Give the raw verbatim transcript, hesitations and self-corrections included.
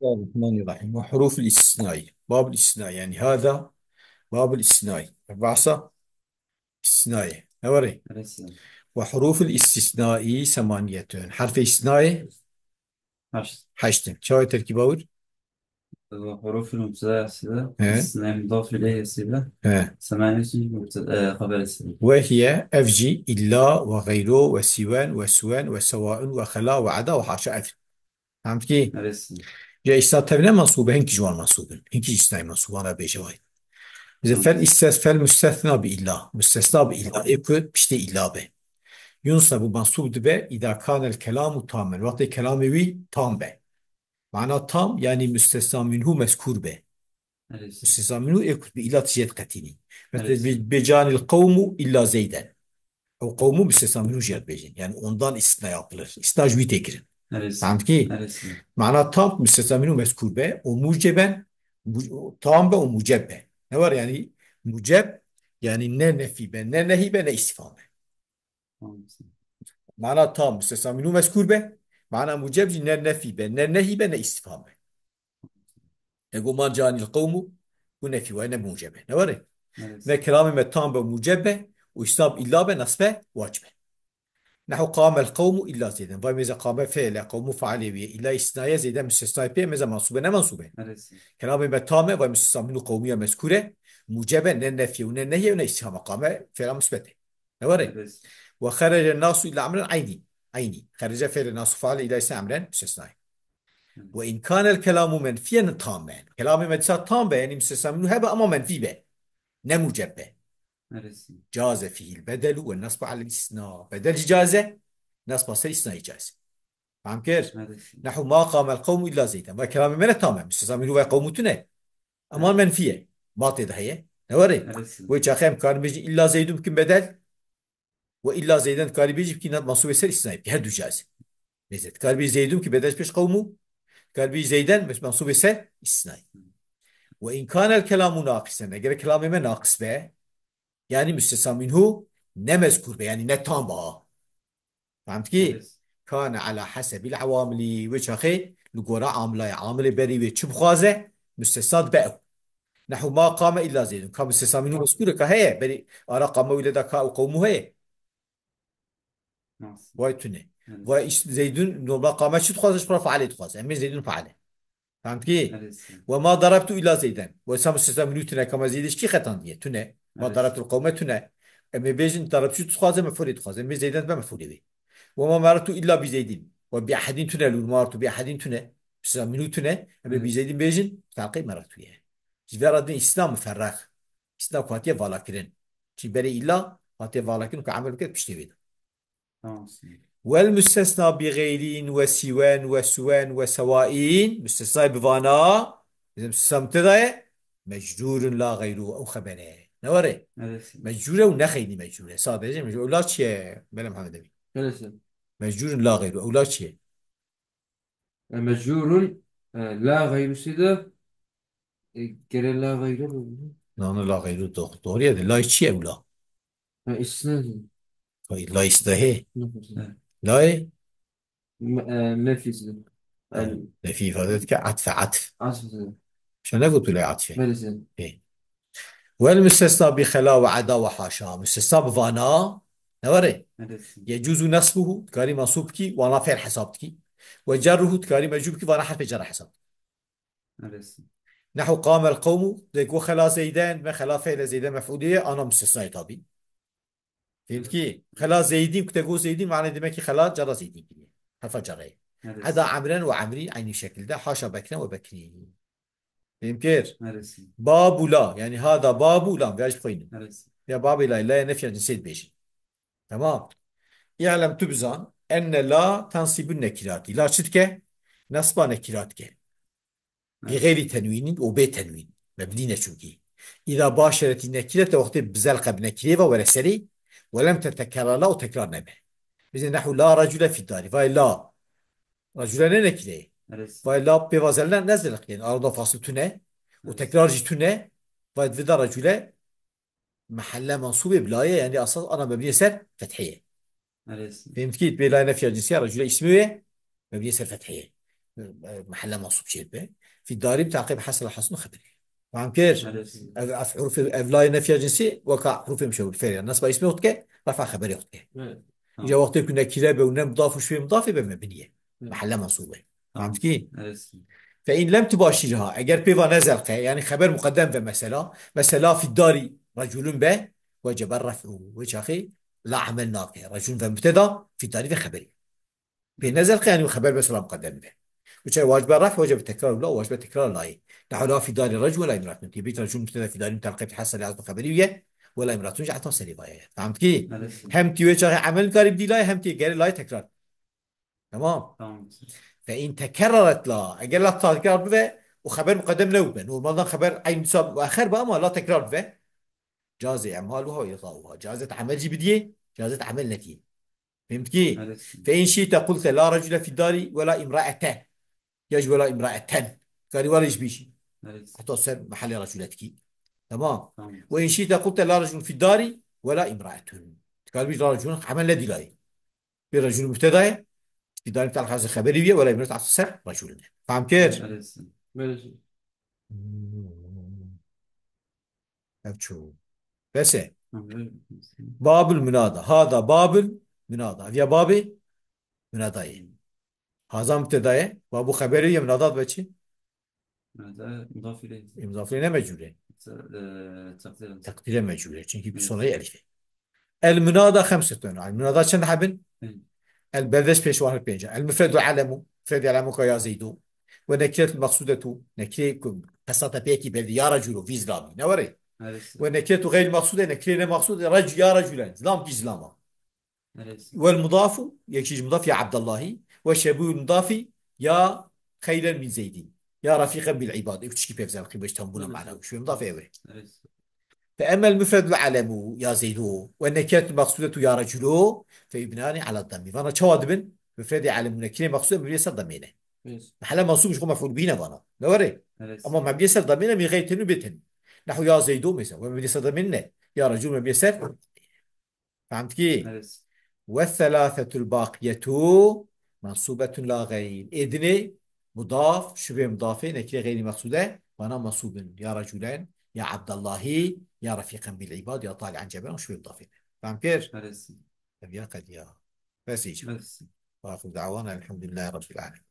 Bismillahirrahmanirrahim. Ve huruful istisnai. Babul istisnai. Yani hada babul istisnai. Erbasa istisnai. Ne var? Evet. Ve huruful istisnai semaniyetun. Harf istisnai Haşt. Haştin. Çawa terkîba wir? Huruful mubteda hesîbe. He. İstisna mudaf ileyh hesîbe. He. Semaniyetun mubteda, e, haber hesîbe. Ve hiye, ev jî, illa ve gayru ve siwen ve suwen ve sewaun ve xela ve ada ve haşa ev. Fehmtkî? Neresi? Ya îstisna tevne mensûb e, hinkî ji wan mensûb in. Hinkî îstisnayê mensûban re bêje vay. Bize Hı. fel istes-, fel müstesna bi illa. Müstesna bi illa. Ê ku piştê illa be. Yunsebu mensûb dibe, îda kanel kelamu tamen. Wextê kelamê wî tam be. Mana tam, yani müstesna minhu mezkûr be. Neresi? Müstesna minhu ê ku bi illa tijê diqetînî. Mesela Evet. bi, bi canil qewmu illa zeyden. O qewmu müstesna minhu jî dibêjin. Yani ondan istisna yapılır. İstisna ji wî tê kirin. Neresi? Fehmtkî? Neresi? Mana tam müstesna minhu mezkûr be, o muceben, mu-, tam be, o muceb be. Ne var yani? Muceb, yani ne nefî be, ne nehî be, ne istifham be. Tamam. Mana tam müstesna minhu mezkûr be, mana muceb jî ne nefî be, ne nehî be, ne istifham be. Ego ma canil qewmu, bu nefî waye, ne muceb e. Ne were? Evet. Ne kelamê me tam be, muceb be, û îstisna bi illa be, nasbe, wacib e. Nehu qamel qewmu illa zeyden. Vay mêze qame feile, qewmu failê wî ye. Illa îstisnaye, zeyden müstesnayê pê ye, mêze mansûb e, ne mansûb e. Evet. Kelamê me tam e, vay müstesna minhu qewmiya mezkûr e. Muceb e, ne nefî û ne nehî û ne îstifham e. Qame feila musbet e. Ne were? Evet. Ve xerece nasu illa emren eynî. Eynî. Xerece feile nasu failê illa îstisna emren müstesnayê. Hı. Ve in kanel kelamu menfiyen tamen. Kelamê me dîsa tam be, yani müstesna minhu hebe ama menfî be. Ne muceb be. Neresi? Caze fihil bedelu ve nasbu alel istisna. Bedel jî caze, nasba ser istisnayê caze. Feham kir? Neresi? Nehu ma qamel qewmu illa zeyden. Vay kelamê me ne tam e. Müstesna minhu vay qewmu tune. Ama Evet. menfî ye. Ma tê de heye. Ne were? Neresi? Wê çaxê em karin bêjin illa zeydun bikin bedel. Ve illa zeyden dikarî bêjî bikî, na-, mansûbê ser îstisnayê bikî. Her du caiz e. Mêze dikarî bêjî zeydun ki bedel pêş qewmû. Dikarî bêjî zeyden, mes-, mansûbê ser îstisnayê. Ve in kanel kelamu naqisen. Eger kelamê me naqis be, yani müstesna minhu ne mezkûr be, yani ne tam be. Fehmtkî? Evet. Kane ala hasebil awamili. Wê çaxê li gora amilaya, amilê berî wê çi bixwaze, müstesna dibe ew. Nehu ma qame illa zeydun. Ka müstesna minhu mezkûr e, ka heye. Berî ara qame wî lê da ka ew qewmû heye. Nasıl? Vay tune. Evet. Vay iş-, zeydun normal qame çi dixwaze, ji xwe failê dixwaze. Em ê zeydun faile. Fehmtkî? Evet. Ve ma darabtu illa zeyden. Ve sa müstesna minhu tune, ka me zeydê ji kî xetandiye? Tune. Ma Evet. darabtul qewme tune. Em ê bêjin darabtu dixwaze, mef'ulê dixwaze. Em ê zeyden be mef'ulê wê. Ve ma marartu illa bi zeydin. Ve bi ahedin tune, lû marartu bi ahedin tune. Müstesna minhu tune. Em ê bi Evet. zeydin bêjin, talqê marartu ye. Ji vera din îstisna muferrex. Îstisna ku hatiye valakirin. Çi berê illa hatiye valakirin ku emel biket piştê wê de. Tamam. Wel müstesna bi geyrin ve siwen ve suwen ve sewain. Müstesnayê bi vana. Bizim müstesna mübteda ye. Mecrurun la gayru. Ew xeber e. Ne were? Evet. Mecrur e û ne xeynî mecrur e. Sadece mecrur. Ew la çi ye? Bela Muhammed Emin. Evet. Mecrurun la gayru. Ew la çi ye? E, mecrurun, e, la gayrusi de, e, gere la gayru mu? Nane la gayru do-, doğru ya de. La çi ew la? Ha, istisna. Ha, la istisna he. Nasıl? La e? Me-, e, nefisi. El- Nefî îfade dike, atfe, atf. Asıl. Şe ne gotu la atfe? Neresi? He. Wel müstesna bi xela ve ada ve haşa. Müstesna bi vana. Ne were? Neresi? Yecuzu nasbuhu, dikarî mansûb bikî, wana fel hesab dikî. Ve cerruhu, dikarî mecrûr bikî, wana herfê cerre hesab dikî. Neresi? Nehu qamel qewmu, de go xela zeyden, me xela fe'le zeyden mef'ulê ye, ana müstesnayê tabî. Fehmtkî? Xela zeydîn, ku te go zeydîn, mane demek ki xela cara zeydîn kiriye. Herfa cara ye. Neresi? Ada emren ve emrî, aynı şekilde, haşa bekren ve bekri. Fehmkir? Neresi? Babu la, yani hada babu la, veya ji xweynin. Neresi? Ya babu la, la ya nefya cinsiyet bêjin. Tamam. İ'lem, tu bizan, enne la tensibu nekirati. La çi dike? Nasba nekirat dike. Bi Evet. geyri tenwînin û bê tenwîn. Mebnî ne çunkî. Îza başereti nekirete wextê bizelqe bi nekirê ve were serê, we lem tetekerrara û tekrar nebe. Bizê nehu la recule fî darî. Vay la. Recule ne nekirê. Evet. Vay la pêva zelne ne zeliqiyên. Arada fasıl tune. Û Evet. tekrar jî tune. Vay divida recule mehelle mansûbê bi la ye, yani asas ana mebnî ser fethê ye. Evet. Fehmtkî? Bê la nefya cinsiye, recule ismi ye, mebnî ser fethê ye. e, mehelle mensûb çê dibe. Fî darî bi teqîb hesel hasin xeberî. Fam kir? Evet. Ev, ev hurufê, ev layê nefya cinsî weka hurufê muşewwir fêr ya. Nesba îsmê xwe dike, refa xeberê xwe dike. Evet. Îca wextê ku nekîre be û ne mudaf û şibê mudafê be mebnî ye. Evet. Mehelle mensûb e. Fam dikî? Evet. Fe in lem tubaşirha, eger pê va nezelqe, yani xeber muqeddem ve mesela, mesela fî darî reculun be, wecebe ref'u, wê çaxê la emel nake. Reculun ve mübteda, fî darî ve xeberî. Pê nezelqe, yani xeber mesela muqeddem be. Wê çaxê wacbe ref, wacbe tekrar la, wacbe tekrar layê. Nehu la fî darî reculun ve la imratun. Tê bît reculun mübteda, fî darî mutelqe bi hesel yazdı xeberî ye, ve la imratun jî heta serî vaye. Fam dikî? Evet. Hem tê wê çaxê emel karî bidî layê, hem tê gerê layê tekrar. Tamam. Tamam. Fe in tekerreret la. Eger la tekrar bibe, o xeber muqeddem ne bibe. Normaldan xeber eyn dîsa muaxer be ama la tekrar bibe. Caze emhaluha ve idauha. Cazet emel jî bidiyê, cazet emel nediyê. Fehmtkî? Evet. Fe in şîte qulte la recule fî darî ve la imraete. Ya jî ve la imraeten. Karî were jî bî jî. Evet. Heta ser mehelê reculetkî. Tamam. Tamam. Ve in şîte qulte la recule fî darî ve la imraetun. Karî bî la recule emel nedî layê. Bir racul mübteda ye. Fî darî tal hazir xeberî ye, wela îmrot asıl ser racul ne. Fam kir? Belê. Ev çû. Bes e. Babul münada. Hada babul münada. Ev ya babê münada ye. Haza mübteda ye. Babu xeberî ye, münada be çi? Münada mudaf ileyh. E, mudaf ileyh ne mecbur e? Te-, e, takdire. Takdire mecbur e. Çünkü bir sonrayı elif e. El münada xemsetun. El münada çend hebin? Hı. El berdeş pêşwar pênc. El müfredu alemu. Müfredi alemu ka ya Zeydu. Ve nekiretul maksudetu. Nekire ku qesata peki belli ya raculu. Vî zilami. Ne var e? Evet. Ve nekiretu gayr maksude. Nekire ne maksude. Rac-, ya raculen. Zilam ki zilama. Evet. Vel mudafu, yek jî mudaf ya Abdullahi, ve şebûl mudafi ya xeylen min Zeydin, ya rafiqen bil ibad. Ev çişkî pevzel qîbeş tam buna mana. Şu mudaf ewe. Evet. Fe emmel müfredul alemu ya Zeydu, ve nekiretul maksudetu ya raculu, fe yubnani ala dammi. Vana çawa dibin? Müfredi alemu nekire maksude mebniye ser damine. Evet. Hala mansub ji xwe mef'ul bî ne vana. Ne were? Evet. Ama mebniye ser damine min gayr tenwîn bê tenwîn. Nahu ya Zeydu mesela. Ve mebniye ser damine ne? Ya raculu mebniye ser Fehmtkî? Evet. Ve thelâthetul baqiyetû mensûbetun la gayr. Ê dinê mudaf, şubê mudafê, nekire gayri meqsûde, bana mensûbin. Ya raculen, ya Abdallahi, ya rafiqen bil ibad, ya tali'en cebelen, şubê mudafê. Fehm kir? Evet. Ev ya qediya. Bes îca. Evet. Ve axiru da'wana elhamdülillahi rabbil alemin.